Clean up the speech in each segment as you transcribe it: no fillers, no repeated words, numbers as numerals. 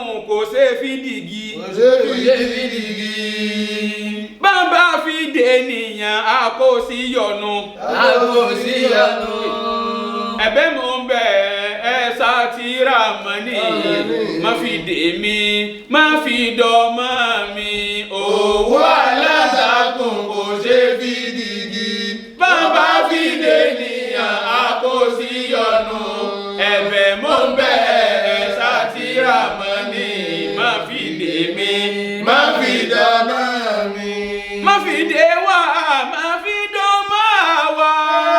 Aláǹtakùn kò ṣeé fi dìgì. Kò ṣe fi dìgì. Bàbá fi dènìyàn a kò sí yọnu. A kò sí yọnu. Ẹ̀bẹ̀ mò ń bẹ̀ ẹ sátìrà mọ́nì, má fi dè mí, má fi dọ́mọ mi. Òwú aláǹtakùn kò ṣe fi dìgì. Bàbá fi dènìyàn a kò sí yọnu. Ẹ̀bẹ̀ mò ń bẹ̀ ẹ sátìrà mọ́nì, má fi dè mí, má fi dọ́mọ mi. Má fi dè wá, má fi dọ́mọ wá.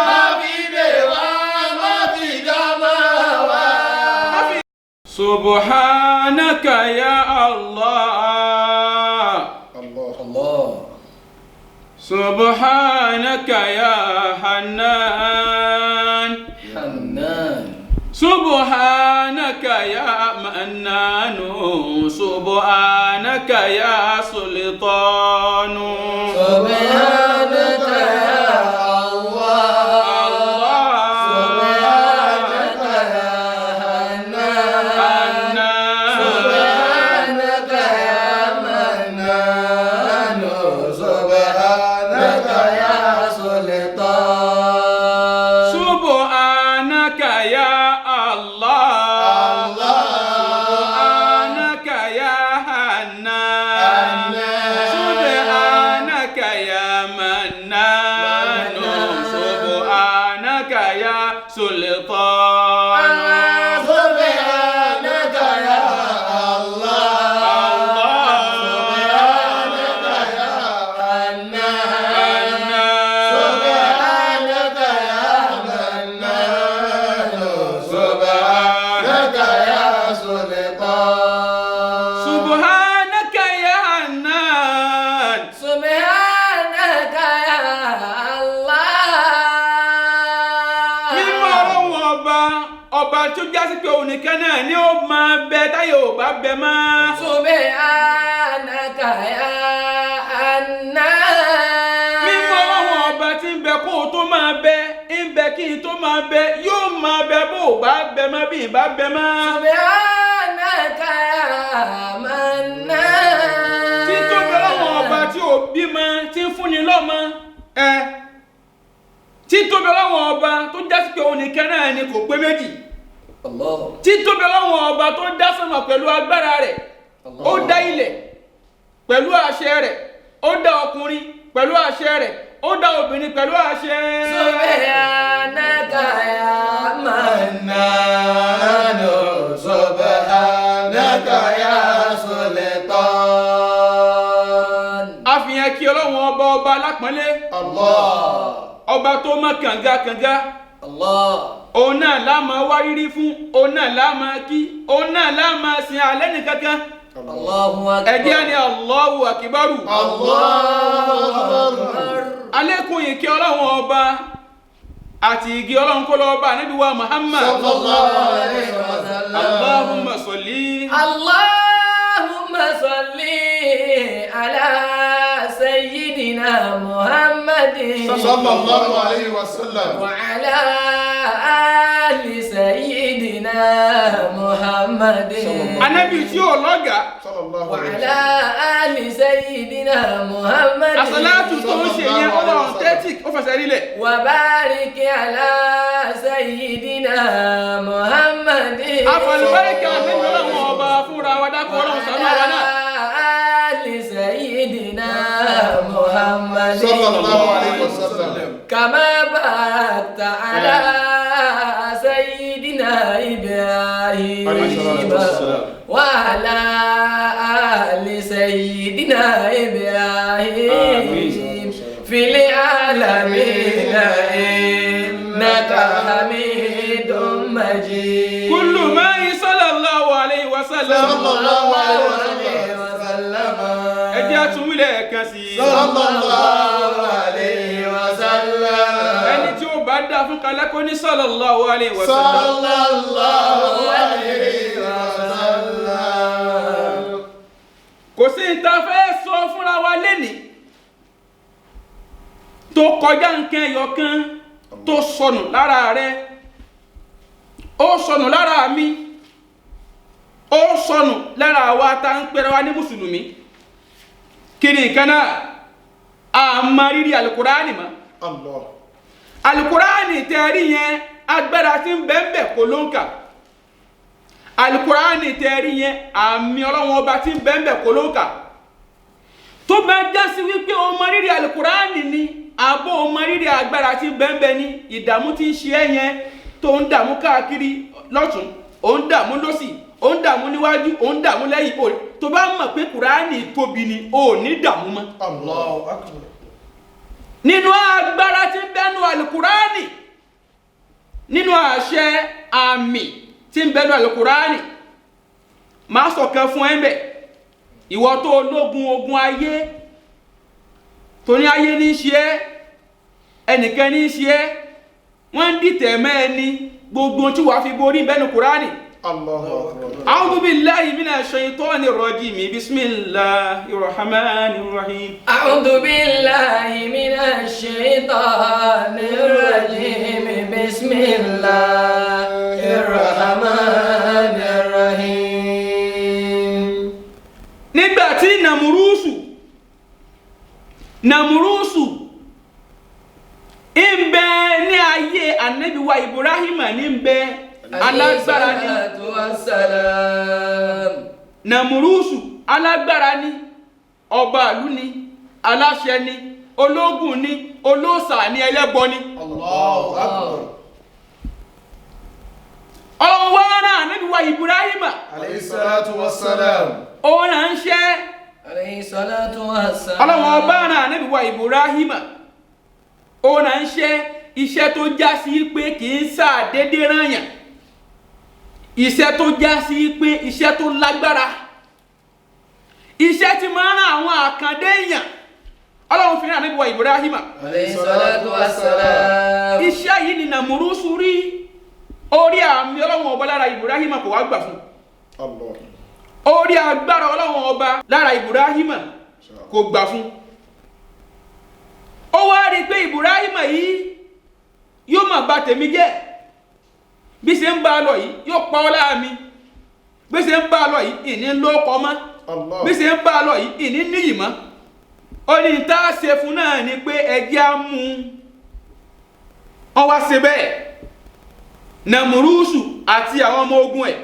Má fi dè wá, má fi dọ́mọ wá. Subhanaka ya Allah. Allah. Allah. Subhanaka ya Hannan. Hannan. Subhanaka ya Mannan. Subhanaka ya Sultan. Subhanaka ya Allah. Allah. Subhanaka ya Hannan. Hannan. Subhanaka ya Mannan. Subhanaka ya Sultan. Subhanaka ya Allah. Allah. Subhanaka ya Hannan. Subhanaka ya Mannan. Subhanaka ya Sultan. Subhanaka ya Allah. Allah. Subhanaka ya Hannan. Hannan. Subhanaka ya Mannan. Subhanaka ya Sultan. Subhanaka ya Hannan. Subhanaka ya Allah. Mímọ́ Ọlọ́run ọba, ọba tó jásí pé òun nìkan náà ni ó máa bẹ táyà ò bá bẹ mọ́. Subhanaka ya Hannan. Mímọ́ Ọlọ́run ọba tí ń bẹ kó o tó máa bẹ, ń bẹ kí n tó máa bẹ, yóò máa bẹ bó o bá bẹ mọ́ bí n bá bẹ mọ́. Subhanaka ya Mannan. Títóbi Ọlọ́run ọba tí ò bímọ tí ń fúnni lọ́mọ ẹ. Títóbi Ọlọ́run ọba tó jásí pé òun nìkan náà ni kò pé méjì. Allah. Títóbi Ọlọ́run ọba tó dá sánmà pẹ̀lú agbára rẹ̀, ó dá ilẹ̀ pẹ̀lú àṣẹ rẹ̀, ó dá ọkùnrin pẹ̀lú àṣẹ rẹ̀, ó dá obìnrin pẹ̀lú àṣẹ. Subhanaka ya Mannan. Subhanaka ya Sultan. Àfihàn kí Ọlọ́run ọba, ọba alápọ̀nlé, Allah. ọba tó mọ́ kànga kànga. Allah. Òun náà la máa wá rírí fún, òun náà la máa kí, òun náà la máa sin alẹ́ nìkankan. Allahu akbar. Ẹ̀jẹ̀ ni Allahu akibaru. Allahu akbar. Alẹ́kùn yìí kí Ọlọ́run ọba àti igi Ọlọ́run kó lọ́ọ́ bá Ànábì wa Muhammad. Sallallahu alayhi wa sallam. Allahumma salli. Allahumma salli ala sayyidina Muhammadin. Sallallahu alayhi wa sallam. Wa ala ali sayyidina Muhammadin. Ànábì tí ò lọ́gàá. Sallallahu Wa alayhi wa ala sallam. ali sayyidina Muhammadin. Àsàlátù tó ń ṣe yẹn, ó wà authentic, ó fẹsẹ̀ rílẹ̀. Wa barik ala sayyidina Muhammadin. Àfàlùbáríkà nínú Ọlọ́run ọba fúnra wa, dákọ̀ Ọlọ́run ṣàánú àwa náà. Ali sayyidina Muhammadin. Sallallahu alayhi wa sallam. Kama barakta ala sayyidina Ibrahim. Alayhi salatu wassalam. Wa ala ali sayyidina Ibrahim. Àmín. Fil alamina innaka hamidun majid. Kullu ma'i sallallahu alayhi wa sallam. Sallallahu alayhi wa sallam. Ẹ jẹ́ àtúnwílẹ̀ kan sí i. Sallallahu alayhi wa sallam. Ẹni tí ó bá dá fún kalẹ́ kó ní sallallahu alayhi wa sallam. Sallallahu alayhi wa sallam. Kò sí ní ta fẹ́ sọ fúnra wa lénìí tó kọjá nǹkan ẹyọ kan tó sọnù lára rẹ, ó sọnù lára mi, ó sọnù lára àwa tá ń pera wa ní mùsùlùmí. Kí ni nǹkan náà? Àmọ́ rírì alukurani mọ́. Allah. Alukurani tẹ́rí yẹn, agbára tí ń bẹ ń bẹ kò ló ń kà. Alukurani tẹ́rí yẹn, àmì Ọlọ́run ọba tí ń bẹ ń bẹ kò ló ń kà. Tó bá já sí wípé o mọ rírì alukurani ni, àbó o mọ rírì agbára tí ń bẹ ń bẹ ni, ìdààmú tí ń ṣe ẹ́ yẹn, tó ń dààmú káàkiri lọ́tún, ó ń dààmú lọ́sì, ó ń dààmú níwájú, ó ń dààmú lẹ́yìn, tó bá mọ̀ pé kurani tóbi ni, o ò ní dààmú mọ́. Allahu akbar. Nínú agbára tí ń bẹnu alukurani, nínú àṣẹ àmì tí ń bẹnu alukurani, máa sọ̀kan fún ẹ ń bẹ̀. Ìwọ tó ológun ogun ayé, tó ní ayé ní í ṣe ẹ́, ẹnìkan ní í ṣe ẹ́, wọ́n ń dìtẹ̀ mọ́ ẹni, gbogbo tí wàá fi borí ń bẹnu kurani. Allahu akbar. A'udhu billahi minash shaitani rajim. Bismillahir rahmanir rahim. أعوذ بالله من الشيطان الرجيم. بسم الله الرحمن الرحيم. Nígbà tí Nàmúrúsù ń bẹ ní ayé Ànábì wa Ibrahima, ní ń bẹ alágbára ní. الصلاة والسلام. Nàmúrúsù alágbára ní, ọba ìlú ní, aláṣẹ ní, ológun ní, olóòṣà ní, ẹlẹ́bọ ní. Allahu akbar. Ọlọ́run wá rán Ànábì wa Ibrahima. Alayhi salatu wassalam. Ó ránṣẹ́. عليه الصلاة والسلام. Ọlọ́run ọba rán Ànábì wa Ibrahima, ó ránṣẹ́, iṣẹ́ tó já sí pé kì í ṣàdédé rányàn, iṣẹ́ tó já sí pé iṣẹ́ tó lágbára, iṣẹ́ tí máa ń rán àwọn àkàndé èèyàn, Ọlọ́run fi rán Ànábì wa Ibrahima. عليه الصلاة والسلام. Iṣẹ́ yìí ni Nàmúrúsù rí orí àmì Ọlọ́run ọba lára Ibrahima, kò wá gbà fún. Allah. Orí agbára Ọlọ́run ọba lára Ibrahima, kò gbà fún. Ó wá rí i pé Ibrahima yìí yóò máa bà tèmi jẹ́. Bí ṣe ń bá a lọ yìí, yóò pa ọ́ lára mi. Bí ṣe ń bá a lọ yìí, ìní ló kọ mọ́. Allah. Bí ṣe ń bá a lọ yìí, ìní níyì mọ́. Ó ní tá a ṣe fún náà ni pé ẹjẹ́ á mú un. Wọ́n wá ṣe bẹ́ẹ̀. Nàmúrúsù àti àwọn ọmọ ogun ẹ̀,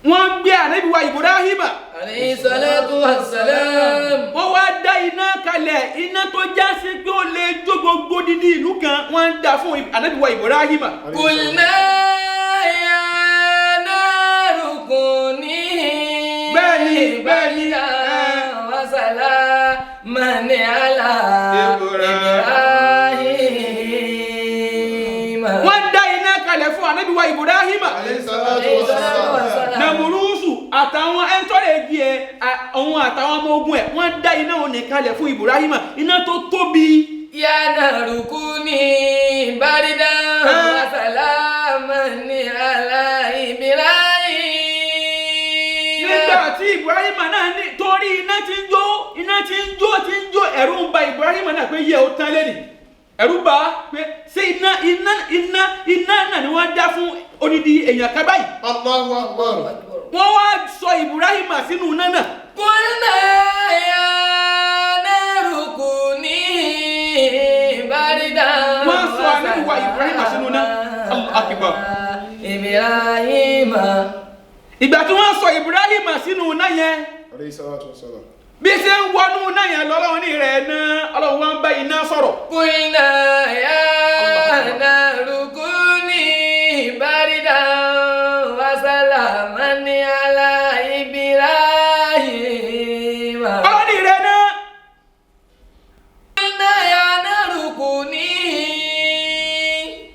wọ́n gbé Ànábì wa Ibrahima. عليه الصلاة والسلام. Wọ́n wá dá iná kalẹ̀, iná tó já sí pé ó lè jó gbogbo dídí ìlú kan, wọ́n ń dá fún Ànábì wa Ibrahima. قلنا يا نار كوني Bẹ́ẹ̀ni, bẹ́ẹ̀ni, بردا ẹ. وسلاما على إبراهيم. Wọ́n dá iná kalẹ̀ fún Ànábì wa Ibrahima. Alayhi salatu عليه الصلاة wassalam. والسلام. Nàmúrúsù àtàwọn ẹ̀ńtọ́rẹ̀ di ẹ̀, òun àtàwọn ọmọ ogun ẹ̀, wọ́n dá iná òní kalẹ̀ fún Ibrahima, iná tó tóbi. يا نار كوني بردا وسلاما على إبراهيم. Nígbà tí Ibrahima náà ní torí iná tí ń jó, iná tí ń jó, tí ń jó, ẹ̀rù ń ba Ibrahima náà pé yẹ ó tán lẹ́nì. Ẹ̀rù bà á pé ṣé iná iná iná iná náà ni wọ́n dá fún odidi èèyàn kan báyìí? Allahu akbar. Wọ́n wá sọ Ibrahima sínú iná náà. قلنا يا نار كوني بردا. Wọ́n sọ Ànábì wa Ibrahima sínú iná. Allahu Akbar. Ibrahim. Ìgbà tí wọ́n sọ Ibrahima sínú iná yẹn, Alayhi salatu wassalam. bí ṣe ń wọnú iná yẹn lọ́lọ́run ní rẹ̀ náà, Ọlọ́run wá ń bá iná sọ̀rọ̀. قلنا يا نار كوني بردا وسلاما على إبراهيم. Ọlọ́run ní rẹ̀ náà. قلنا يا نار كوني.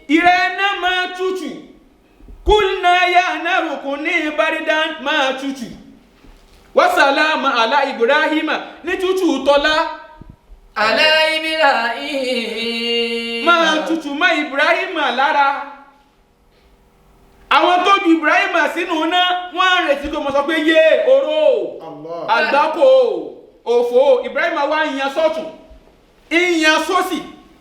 Ìrẹ́ náà máa tutù. Kulna ya naru kuni baridan, máa tutù, wasalama ala Ibrahima, ní tútù tọ́lá. على إبراهيم. Máa tutù mọ́ Ibrahima lára. Àwọn tó ju Ibrahima sínú iná, wọ́n á retí kó mọ sọ pé yé oró, Allah. àgbákò, òfò. Ibrahima wá ń yan sọ́tún, ń yan sósì,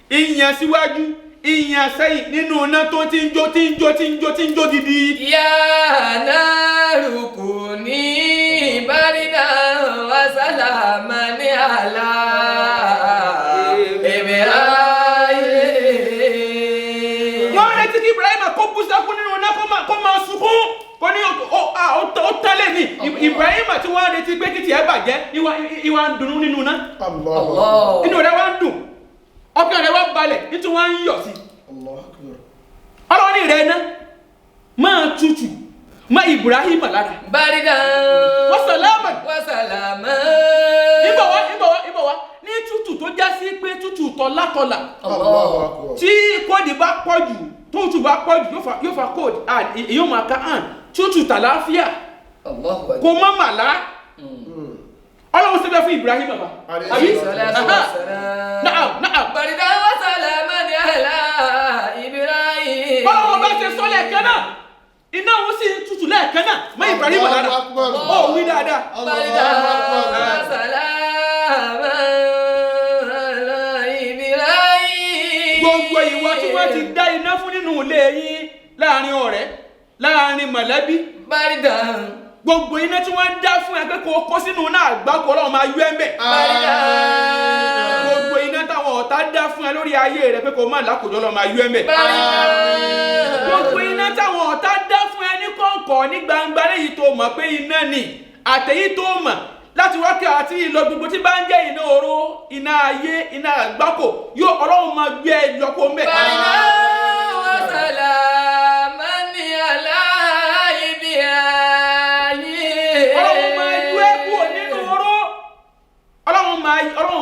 ń yan síwájú, ń yan sẹ́yìn nínú iná tó ti ń jó, tí ń jó, tí ń jó, tí ń jó gidi. يا نار. Ibrahim tí wọ́n retí pé kí tiẹ̀ bàjẹ́, ìwà ń dunnú nínú náà. Allah. Inú rẹ̀ wá ń dùn, ọkàn rẹ̀ wá balẹ̀, nítorí wọ́n ń yọ̀ sí. Allahu akbar. Ọlọ́run ní rẹ̀ ná máa tutù má Ibrahim lára. Baridan. Wa salaman. Wa salaman. Ìbọ̀ wá, ìbọ̀ wá, ìbọ̀ wá ní tútù tó já sí pé tútù tọ́látọ́là. Allahu akbar. Tí kóòdì bá pọ̀ jù, tútù bá pọ̀ jù, yóò fa kóòdì, yóò máa ka hàn tútù tàlàáfíà. Allahu akbar. Kò má màlá. Ọlọ́run ṣe bẹ́ẹ̀ fún Ibrahim bàbá. Àbí? Salatu wa salam. Naam, naam. Baridan wa salaman ala Ibrahim. Bọ́lá bá ṣe sọ lẹ́ẹ̀kan náà, iná òun sì ń tutù lẹ́ẹ̀kan náà mọ́ Ibrahim lára. Ó wí dáadáa. Baridan wa salaman ala Ibrahim. Gbogbo ìwọ tí wọ́n ti dá iná fún nínú ilé yín, láàrin ọ̀rẹ́, láàrin mọ̀lẹ́bí. Baridan. Gbogbo iná tí wọ́n dá fún ẹ pé kó kó sínú náà àgbákò, Ọlọ́run máa yọ ẹ́ ń bẹ̀. Baridan. Gbogbo iná táwọn ọ̀tá dá fún ẹ lórí ayé rẹ pé kó má lákòjọ́, Ọlọ́run máa yọ ẹ́ ń bẹ̀. Baridan. Gbogbo iná táwọn ọ̀tá dá fún ẹ ní kọ̀ǹkọ̀ ní gbangba, léyìí tó mọ̀ pé iná ni, àtẹ̀yí tó mọ̀ láti wákàtí ìlọ, gbogbo tí bá ń jẹ́ iná oró, iná ayé, iná àgbákò yóò, Ọlọ́run máa gbé ẹ yọkó mẹ́. Baridan wa salaman ala Ibrahim. Ọlọ́run máa yọ ẹ́ kúrò nínú oró. Ọlọ́run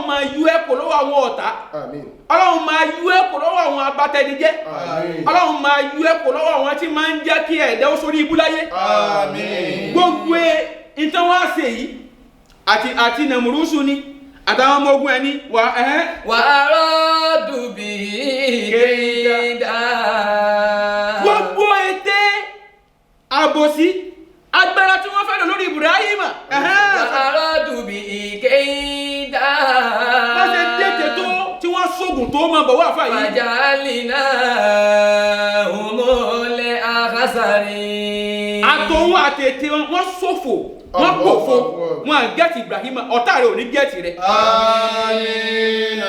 máa yọ ẹ́ kúrò lọ́wọ́ àwọn ọ̀tá. Àmín. Ọlọ́run máa yọ ẹ́ kúrò lọ́wọ́ àwọn abatẹnijẹ́. Àmín. Ọlọ́run máa yọ ẹ́ kúrò lọ́wọ́ àwọn tí máa ń jẹ́ kí ẹ̀dá ó sórí ibú láyé. Àmín. Gbogbo ìtàn wá ṣe yìí àti nàmúrúsù ni àtàwọn ọmọ ogun ẹni wà ẹ́. Wa aradu bihi kaida. Gbogbo ète àbòsí agbára tí wọ́n fẹ́ lò lórí Ibrahim. Wa aradu bihi kaida. Wọ́n ṣe dètè tó tí wọ́n sógun tó máa bọ̀ wá fà yìí. Fajalnahumul akhsarin. Àtòun àtètè wọn ṣòfò, wọn pòfo, wọn à gẹ́tì Ibrahim. Ọ̀tá rẹ̀ ò ní gẹ́tì rẹ̀. Àmín.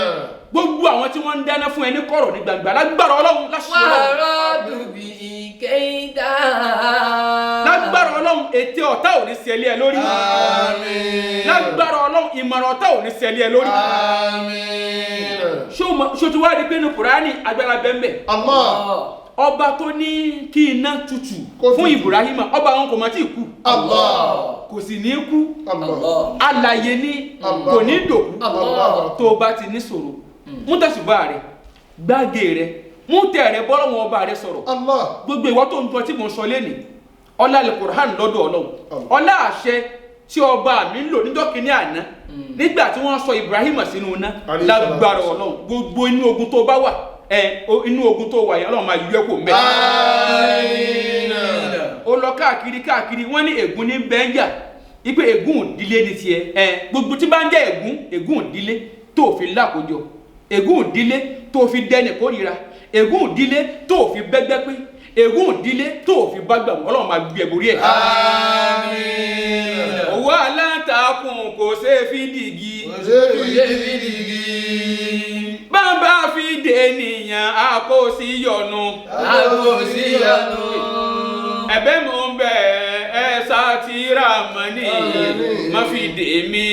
Gbogbo àwọn tí wọ́n ń dáná fún ẹ ní kọ̀rọ̀ ní gbangba, lágbára Ọlọ́run, láṣẹ Wa Ọlọ́run, aradu bihi kaida. lágbára Ọlọ́run, ètè ọ̀tá ò ní ṣẹlẹ̀ ẹ lórí. Àmín. Lágbára Ọlọ́run, ìmọ̀ràn ọ̀tá ò ní ṣẹlẹ̀ ẹ lórí. Àmín. Ṣó ti wá rí pé ní Kùránì agbára bẹ́ẹ̀? Allah. Ọba tó ní kí iná tutù Kó fún tutù. Ibrahim, ọba àwọn kò má tí ì kú, Allah. kò sì ní kú. Allah. Alàyè ní, Allah. kò ní dòkú. Allah. Tó o bá ti ní ṣòro, mú tẹ̀sùbá rẹ, gbáge rẹ, mú tẹ̀ rẹ, bọ́lọ́wọ́n ọba rẹ sọ̀rọ̀. Allah. Gbogbo ìwọ tó ń gbọ́ tí mò ń sọ lẹ́nìí, ọlá Al-Qur'an lọ́dọ̀ Ọlọ́run, Allah. ọlá àṣẹ tí ọba mi ń lò níjọ́ kínní àná nígbà tí wọ́n sọ Ibrahim sínú iná, Alayhi lágbára salatu. Ọlọ́run, gbogbo inú ogun tó bá wà ẹ, inú ogun tó wà yẹn, Ọlọ́run máa yọ ẹ́ kó mẹ́. Àmín. Ó lọ káàkiri káàkiri, wọ́n ní ègún ní bẹ́ńjà, ipe ègún ìdílé ní tiẹ̀ ẹ. Gbogbo tí bá ń jẹ́ ègún, ègún ìdílé tó fi lákòjọ, ègún ìdílé tó fi dẹni kórìíra, ègún ìdílé tó fi bẹ́gbẹ́ pé, ègún ìdílé tó fi bá gbà wọ́n, Ọlọ́run máa gbé ẹ borí ẹ̀. Àmín. Òwò aláǹtakùn kò ṣeé fi dìgì. Kò ṣe fi dìgì. Bàbá fi dè nìyàn, a kò sí yọnu. A kò sí yọnu. Ẹ̀bẹ̀ mò ń bẹ̀ ẹ sátìrà mọ́nì, má fi dè mí,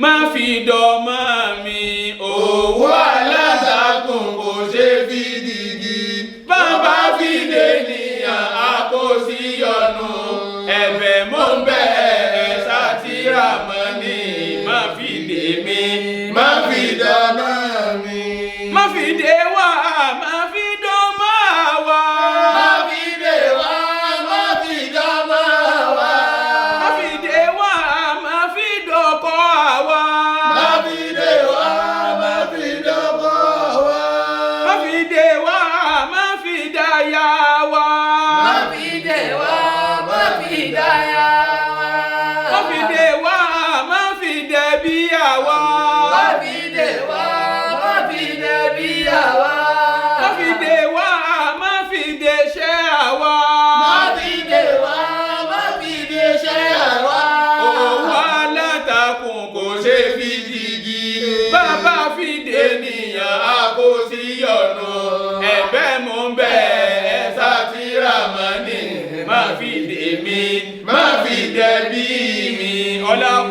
má fi dọ́mọ́ mi. Òwò Aláǹtakùn kò ṣe fi dìgì. Bàbá fi dè nìyàn, a kò sí yọnu. Ẹ̀bẹ̀ mò ń bẹ̀ ẹ sátìrà mọ́nì, má fi dè mí, Má fi dọ́mọ́ mi. Má fi dè wá, má fi dọ́mọ́ wa. Má fi dè wá, má fi dọ́mọ́ wa. Má fi dè wá, má fi dọ́kọ wa. Má fi dè wá, má fi dọ́kọ wa. Má fi dè wá, má fi dáyà wa. Má fi dè wá, má fi dáyà wá. Má fi dè wá, má fi dẹ̀bí àwa. Má fi dè wá, má fi dẹ̀bí àwa. Má fi dè wá, má fi dè ṣẹ́ àwa. Má fi dè wá, má fi dè ṣẹ́ àwa. Òwò alátakùn kò ṣe fi dìgì. Bàbá fi dè nìyàn, a kò sí yọ̀nù. Ẹ̀bẹ̀ mò ń bẹ̀ ẹ́ sátìrà mọ́nì. Má fi dè mí, má fi dẹ̀bí. Wàlá